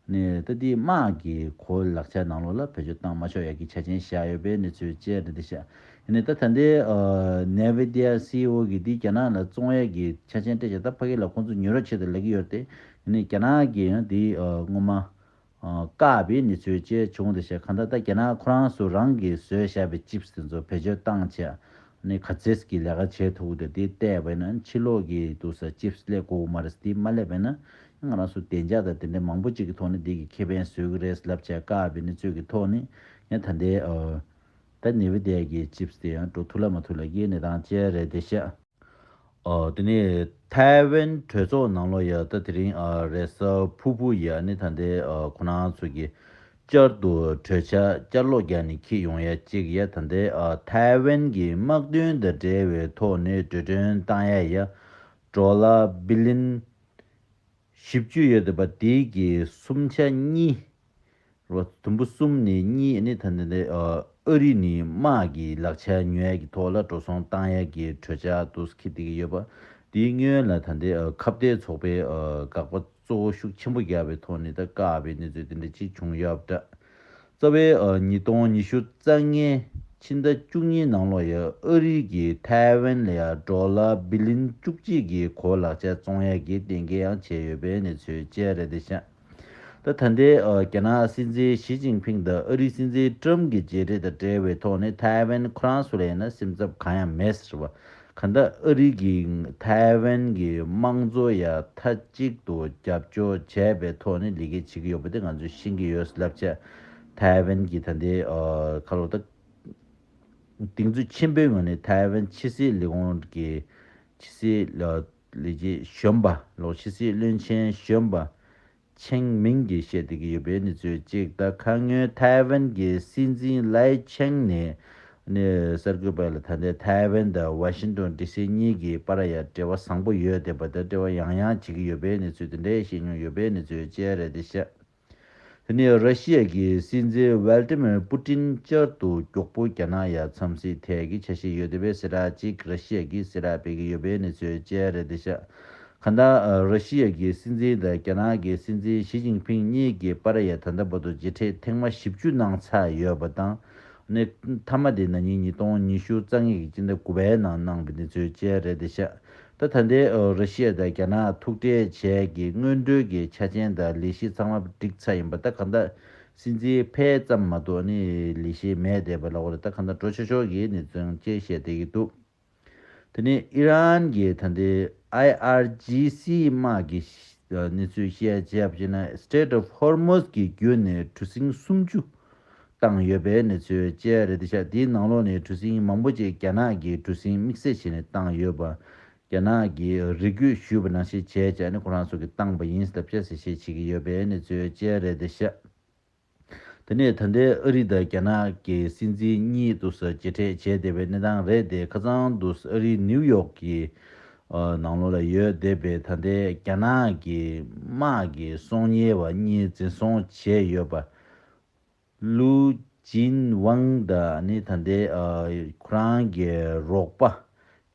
ནས་ད་ལྟའི་དམག་གི་གོ་ལག་ཆ་ནང་ལོགས་ལ་བེད་སྤྱོད་བཏང་མ་ཆོག་ཡ་གི་ཆ་རྐྱེན་བཞག་ཡོད་པའི་གནས་ཚུལ་བཅས་རེད་ཤག་ཡིན་ནའི་ད་ད་ལྟའི་ཨ་ནེ་བི་ཌི་ཡ་སི་ཨི་ཨོ་གིས་འདི་རྒྱ་ནག་ལ་བཙོང་ཡས་ཀྱི་ཆ་རྐྱེན་སྤྲད་བྱས། ད་ཕ་གི་ལ་ཁོང་ཚོ་ཉོ་རོགས་བྱེད་དུ་ལབ་ཀྱི་ཡོད་རེད་དེ། ཡིན་ནའི་རྒྱ་ནག་གིས་ཡང་འདི་ཨ་སྔོན་མ་ཨ་བཀག་པའི་གནས་ཚུལ་བཅས་བྱུང་བསྡད་ཤག་གང་ལྟར་ད་རྒྱ་ནག་ཁོ་རང་ཚོ་རང་གིས་བཟོས་བཞག་པའི་ཅིབ་སི་དེ་ཚོ་བེད་སྤྱོད་བཏང་བྱས་ནས་ག་ཚད་ཀྱི་ལས་ཀ་བྱེད་ཐུབ་ཀྱི་འདུག་དེ་བལྟས་པ་ཡིན་ན་ཕྱི་ལོགས་ཀྱི་འདུག་ས་ཅིབ་སི་སླེབས་དགོས་ཀྱི་མ་རེད། དེ་མ་སླེབས་པ་ཡིན་ན་ང་རང་ཚོ་བདེ་འཇགས་དང་དེ་འདྲའི་མང་པོ་ཅིག་གི་ཐོག་ནས་འདི་གི་ཁེ་ཕན་བཟོ་གི་རེད་ལབ་བྱས་བཀག་པའི་གནས་ཚུལ་གྱི་ཐོག་ནས་ཡང་ད་ལྟའི་ཨ། ད་ནེ་བི་ཌི་ཡ་གི་ཅིབ་སི་དེ་ཡང་འགྲོ་ཐུབ་ལ་མ་ཐུབ་ལ་གི་གནས་སྟངས་བཅས་རེད་བསྡད་ཤག་ཨོ་དེ་ནས་ཐའེ་ཝན་གྲོས་ཚོགས་ནང་ལོགས་ཡ་ད་དེ་རིང་ཨ་རེས་གཟའ་ཕུར་བུ་ཡ་ནི་ད་ལྟའི་ཨ་ཁོ་རང་ཚོ་གི་བསྐྱར་དུ་གྲོས་འཆར་བསྐྱར་ཀློག་རྒྱག་ནས་འཁྱེར་ཡོང་ཡ་གཅིག་ཡ། ད་ལྟའི་ཨ་ཐའེ་ཝན་གྱི་དམག་དོན་དང་འབྲེལ་བའི་ཐོག་ནས་གྲོས་མཐུན་བཏང་ཡ་ཡ་ཌོ་ལར་བི་ལི་ཡན་བཞི་བཅུ་ཡོད་བསྡད་པ་དེ་གི་སུམ་ཆ་གཉིས། རོ། དུམ་བུ་གསུམ་ནས་གཉིས་ནི་ད་ནི་ནི་ཨ་རི་ནི་དམག་གི་ལག་ཆ་ཉོ་ཡ་གི་ཐོག་ལ་འགྲོ་སོང་བཏང་ཡ་གི་གྲོས་འཆར་དུ་འཁྱེར་བསྡད་ཀྱི་ཡོད་པ། དེའི་སྔོན་ལ་ད་ལྟའི་ཨ་ཁ་གཏད་ཚོགས་པའི་ཨ་དགག་པ་གཙོ་བོ་ཤུགས་ཆེན་པོ་བརྒྱབ་པའི་ཐོག་ནས་ད་བཀག་པའི་གནས་ཚུལ་དེ་འདྲ་ཅིག་བྱུང་ཡོད་པ་འདྲ། རྩ་བའི་ཨ་ཉིས་སྟོང་ཉི་ཤུ་རྩ་ལྔའི་ཕྱི་ཟླ་བཅུ་གཉིས་ནང་ལོགས་ཡ་ཨ་རི་གིས་ཐའེ་ཝན་ལ་ཡ་ཌོ་ལར་བི་ལི་ཡན་བཅུ་གཅིག་གི་གོ་ལག་ཆ་བཙོང་ཡ་གི་གཏན་འཁེལ་ཡང་བྱས་ཡོད་པའི་གནས་ཚུལ་བཅས་རེད་བསྡད་ཤག་ད་ད་ལྟའི་ཨ་རྒྱ་ནག་སྲིད་འཛིན་ཞི་ཅིན་ཕིང་དང་ཨ་རིའི་སྲིད་འཛིན་ཀྲམ་གྱི་མཇལ་འཕྲད་དང་འབྲེལ་བའི་ཐོག་ནས་ཐའེ་ཝན་ཁོ་རང་ཚོ་ལ་ཡིན་ན་སེམས་འཚབ་གང་ཡང་མེད་ཟེར་བ། གང་ལྟར་ཨ་རི་གིས་ཐའེ་ཝན་གྱི་དམངས་གཙོ་ཡ་མཐའ་གཅིག་ཏུ་རྒྱབ་སྐྱོར་བྱས་པའི་ཐོག་ནས་ལས་ཀ་བྱེད་ཀྱི་ཡོད་པ་དེ་ང་ཚོས་ཤེས་ཀྱི་ཡོད་ལབ་བྱས། ཐའེ་ཝན་གྱི་ད་ལྟའི་ཨ་ཁ་ལོ་ད་གདེང་ཚོད་ཆེན་པོའི་ངང་ནས་ཐའེ་ཝན་ཕྱི་སྲིད་ལས་ཁུངས་ཀྱི་ཕྱི་སྲིད་ལ་ལས་བྱེད་གཞོན་པ་ལོ། ཕྱི་སྲིད་བློན་ཆེན་གཞོན་པ་ཆེང་མིང་གིས་བཤད་བསྡད་ཀྱི་ཡོད་པའི་གནས་ཚུལ་གཅིག་ད་ཁ་སྔོན་ཐའེ་ཝན་གྱི་སྲིད་འཛིན་ལའེ་ཆེང་ནས་ནས་གསར་འགོད་པ་ལ་ད་ལྟའི་ཐའེ་ཝན་དང་ཝ་ཤིང་ཏོན་ཌི་སི་གཉིས་ཀྱི་བར་ཡ་འབྲེལ་བ་བཟང་པོ་ཡོད་བསྡད་པ་དང་འབྲེལ་བ་ཡང་ཡང་བྱེད་ཀྱི་ཡོད་པའི་གནས་ཚུལ་དེ་འདྲའི་བཤད་མྱོང་ཡོད་པའི་གནས་ཚུལ་བཅས་རེད་བསྡད་ཤག་དེ་ནས་ར་ཤི་ཡ་གི་སྲིད་འཛིན་ཝལ་ཏི་མིར་པུ་ཏིན་བསྐྱར་དུ་མགྱོགས་པོ་རྒྱ་ནག་ཡར་འཚམས་གཟིགས་ཐད་ཀྱི་འཆར་གཞི་ཡོད་བསྡད་པའི་གསལ་བསྒྲགས་གཅིག་ར་ཤི་ཡ་གིས་གསལ་བསྒྲགས་སྤེལ་གྱི་ཡོད་པའི་གནས་ཚུལ་བཅས་རེད་བསྡད་ཤག་གང་ལྟར་ར་ཤི་ཡ་གི་སྲིད་འཛིན་དང་རྒྱ་ནག་གི་སྲིད་འཛིན་ཞི་ཅིན་ཕིང་གཉིས་ཀྱི་བར་ཡ་ད་ལྟ་བར་དུ་མཇལ་འཕྲད་ཐེངས་མ་བཞི་བཅུ་གནང་ཚར་ཡོད་པ་དང་། ནས་མཐའ་མ་དེ་ན་ནིང་ཉིས་སྟོང་ཉི་ཤུ་རྩ་ལྔ་གི་སྤྱི་ཟླ་དགུ་པའི་ནང་གནང་བའི་གནས་ཚུལ་བཅས་རེད་བསྡད་ཤག་ད་ད་ལྟའི་ཨ་ར་ཤི་ཡ་དང་རྒྱ་ནག་ཐུག་འཕྲད་བྱས་ཀྱི་སྔོན་འགྲོའི་གི་ཆ་རྐྱེན་དང་ལས་གཞི་ཚང་མ་འགྲིག་ཚར་ཡིན་པ། ད་གང་ལྟར་སྲིད་འཛིན་ཕེབས་ཙམ་མ་གཏོགས་ནི་ལས་གཞི་མེད་བསྡད་པ་ལ་འོ་རེད། ད་གང་ལྟར་འགྲོ་ཆོག་ཆོག་གི་གནས་ཚུལ་ཅེས་བཤད་བསྡད་ཀྱི་འདུག་དེ་ནས་ཨི་རན་གྱི་ད་ལྟའི་ཨའི་ཨར་ཇི་སི་དམག་གི་གནས་ཚུལ་བཤད་བྱས་པ་ཡིན་ན་Strait of Hormuz གི་བརྒྱུད་ནས་གྲུ་གཟིངས་སུམ་ཅུ་བཏང་ཡོད་པའི་གནས་ཚུལ་བཅས་རེད་བསྡད་ཤག་དེའི་ནང་ལོགས་ནས་གྲུ་གཟིངས་མང་པོ་ཅིག་རྒྱ་ནག་གི་གྲུ་གཟིངས་དམིགས་བསལ་བྱས་ནས་བཏང་ཡོད་པ། རྒྱ་ནག་གིས་རེ་སྐུལ་ཞུས་པ་ནང་བཞིན་བྱས་བྱས་ནས་ཁོ་རང་ཚོ་གིས་བཏང་པ་ཡིན་ཟེར་བཤད་གསལ་བཤད་བྱེད་ཀྱི་ཡོད་པའི་གནས་ཚུལ་བཅས་རེད་བསྡད་ཤག་དེ་ནས་ད་ལྟའི་ཨ་རི་དང་རྒྱ་ནག་གི་སྲིད་འཛིན་གཉིས་དུ་ས་མཇལ་འཕྲད་བྱས་བསྡད་པའི་གནས་སྟངས་རེད་དེ། ཁ་སང་དུ་ཨ་རིའི་ནིའུ་ཡོག་གི་ནང་ལོགས་ལ་ཡོད་བསྡད་པའི་ད་ལྟའི་རྒྱ་ནག་གི་དམག་གི་གསོག་ཉལ་བ་གཉིས་འཛིན་བཟུང་བྱས་ཡོད་པ། ལུའུ་ཅིན་ཝང་དང་ནི་ད་ལྟའི་ཨ་ཁོ་རང་གི་རོགས་པ་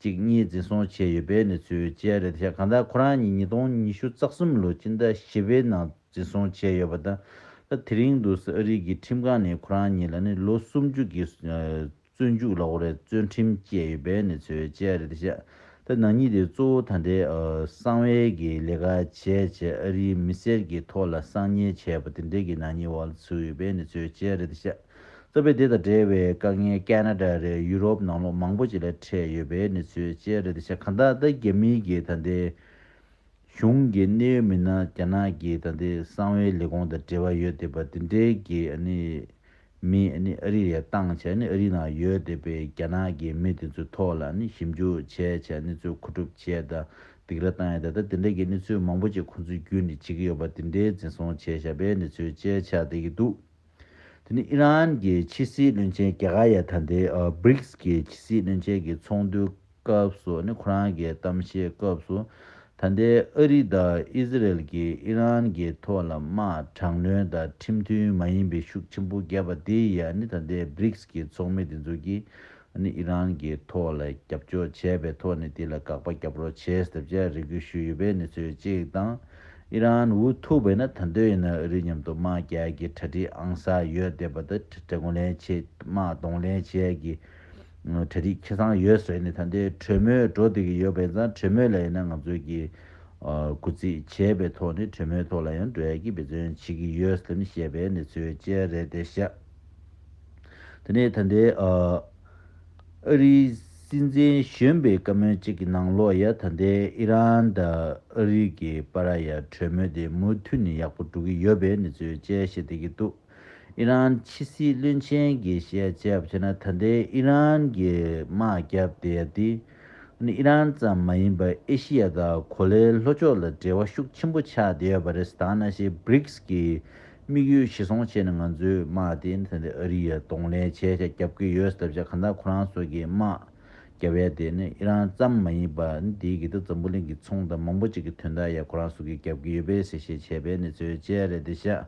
གཅིག་གཉིས་འཛིན་བཟུང་བྱས་ཡོད་པའི་གནས་ཚུལ་བཅས་རེད་ཤག་གང་ལྟར་ཁོ་རང་གཉིས་ཉིས་སྟོང་ཉི་ཤུ་རྩ་གསུམ་ལོ་སྤྱི་ཟླ་བཞི་པའི་ནང་འཛིན་བཟུང་བྱས་ཡོད་པ་དང་། ད་དེ་རིང་དུ་ཨ་རི་གི་ཁྲིམས་ཁང་ནས་ཁོ་རང་གཉིས་ལ་ནི་ལོ་སུམ་ཅུ་གི་བཙོན་འཇུག་ལ་འོ་རེད། བཙོན་ཁྲིམས་བཅད་ཡོད་པའི་གནས་ཚུལ་བཅས་རེད་ཤག་ད་ནག་ཉེས་དེ་གཙོ་བོ་ད་ལྟའི་ཨ་གསང་བའི་གི་ལས་ཀ་བྱས་བྱས་ཨ་རིའི་མི་སེར་གྱི་ཐོག་ལ་གསང་ཉེས་བྱས་པ་དེ་འདྲའི་གི་ནག་ཉེས་འོག་ལ་ཚུད་ཡོད་པའི་གནས་ཚུལ་བཅས་རེད་ཤག་རྩ་བའི་དེ་དང་འབྲེལ་བའི་དཀའ་ངལ་ཁེ་ན་ཌ་རེད། ཡུ་རོབ་ནང་ལོགས་མང་པོ་ཅིག་ལ་འཕྲད་ཡོད་པའི་གནས་ཚུལ་བཅས་རེད་ཤག་གང་ལྟར་ད་རྒྱ་མིའི་གི་ད་ལྟའི་གཞུང་གི་གནད་ཡོད་མི་སྣ་རྒྱ་ནག་གི་ད་ལྟའི་གསང་བའི་ལས་ཁུངས་དང་འབྲེལ་བ་ཡོད་བསྡད་པ་དེ་འདྲའི་གི་ཨ་ནི་མི་ཨ་ནི་ཨ་རི་ལ་བཏང་བྱས་ནི་ཨ་རི་ནང་ཡོད་བསྡད་པའི་རྒྱ་ནག་གི་མི་དེ་ཚོའི་ཐོག་ལ་ནི་ཞིབ་འཇུག་བྱས་བྱས་ནི་ཚུར་མཁོ་སྒྲུབ་བྱས་དང་། སྡིགས་ར་བཏང་ཡ་དེ་ད་དེ་འདྲ་གི་གནས་ཚུལ་མང་པོ་ཅིག་ཁོང་ཚོའི་བརྒྱུད་ནས་བྱེད་ཀྱི་ཡོད་པ་དེ་འདྲའི་འཛིན་བཟུང་བྱས་བཞག་པའི་གནས་ཚུལ་བཅས་ཆགས་བསྡད་ཀྱི་འདུག་དེ་ནི་ཨི་རན་གྱི་ཕྱི་སྲིད་བློན་ཆེན་རྒྱ་གར་ཡ་ད་ལྟའི་ཨ་བྷི་རིག་སི་གི་ཕྱི་སྲིད་བློན་ཆེན་གྱི་ཚོགས་འདུའི་སྐབས་སུ་ནི་ཁོ་རང་གི་གཏམ་བཤད་སྐབས་སུ་ད་ལྟའི་ཨ་རི་དང་ཨི་ཟི་རེལ་གྱིས་ཨི་རན་གྱི་ཐོག་ལ་དམག་དྲག་གནོན་དང་ཁྲིམས་མཐུན་མ་ཡིན་པའི་ཤུགས་ཆེན་པོ་བརྒྱབ་པ་དེ་ཡ་ནི་ད་ལྟའི་བྷི་རིག་སི་གི་ཚོགས་མི་དེ་ཚོ་གིས་ནི་ཨི་རན་གྱི་ཐོག་ལ་རྒྱབ་སྐྱོར་བྱས་པའི་ཐོག་ནས་དེ་ལ་དགག་པ་རྒྱབ་རོགས་བྱས་ཟེར་བྱས་རེ་སྐུལ་ཞུས་ཡོད་པའི་གནས་ཚུལ་གཅིག་དང་། ཨི་རན་འུ་ཐུག་པས་ན་ད་འདོད་ཡིན་ན་ཨ་རི་མཉམ་དུ་དམག་རྒྱག་གི་གྲ་སྒྲིག་ཨང་གསར་ཡོད་བསྡད་པ་དང་གྲ་གུང་ལེན་བྱེད་དམག་གདོང་ལེན་བྱེད་ཀྱི་གྲ་སྒྲིག་ཆ་ཚང་ཡོད་ཟེར་ནས་ད་ལྟའི་གྲོས་མོལ་འགྲོ་བསྡད་ཀྱི་ཡོད་པས་ཙང་གྲོས་མོལ་ལ་ཡིན་ན་ང་ཚོས་ཀྱི་གུ་རྩིས་བྱས་པའི་ཐོག་ནས་གྲོས་མོལ་ཐོག་ལ་ཡང་འགྲོ་ཡ་གི་འབད་བརྩོན་བྱེད་ཀྱི་ཡོད་ཟེར་ནས་བཤད་པའི་གནས་ཚུལ་བཅས་རེད་བསྡད་ཤག་དེ་ནས་ད་ལྟའི་ཨ་ཨ་རིའི་སྲིད་འཛིན་གཞོན་པའི་བཀའ་མོལ་གཅིག་གི་ནང་ལོགས་ཡ་ད་ལྟའི་ཨི་རན་དང་ཨ་རི་གི་བར་ཡ་གྲོས་མོལ་དེ་མུ་མཐུད་ནས་ཡག་པོ་འགྲོ་གི་ཡོད་པའི་གནས་ཚུལ་བཅས་བཤད་བསྡད་ཀྱི་འདུག་ཨི་རན་ཕྱི་སྲིད་བློན་ཆེན་གྱིས་བཤད་བྱས་པ་བྱས་ན་ད་ལྟའི་ཨི་རན་གྱི་དམག་རྒྱབ་བསྡད་ཡ་དེ་ཨི་རན་ཙམ་མ་ཡིན་པར་ཨེ་ཤི་ཡ་དང་གོ་ལའི་ལྷོ་ཕྱོགས་ལ་འབྲེལ་བ་ཤུགས་ཆེན་པོ་ཆགས་བསྡད་ཡོད་པ་རེད། ད་ནང་བཞིན་བྷི་རིག་སི་གི་དམིགས་ཡུལ་གཞིར་བཟུང་བྱས་ནས་ང་ཚོའི་དམག་དེ་ནི་ད་ལྟ་ཨ་རི་ཡ་གདོང་ལེན་བྱས་བྱས་རྒྱབ་ཀྱི་ཡོད་ཟེར་བྱས། གང་ལྟར་ཁོ་རང་ཚོ་གི་དམག་རྒྱབ་ཡ་དེ་ནི་ཨི་རན་ཙམ་མ་ཡིན་པ་ནི་དེའི་གི་ད་འཛམ་བུ་གླིང་གི་ཚོང་དང་མང་པོ་ཅིག་གི་དོན་དག་ཡ་ཁོ་རང་ཚོ་གི་རྒྱབ་ཀྱི་ཡོད་པས་ཟེར་བཤད་བྱས་པའི་གནས་ཚུལ་བཅས་རེད་བསྡད་ཤག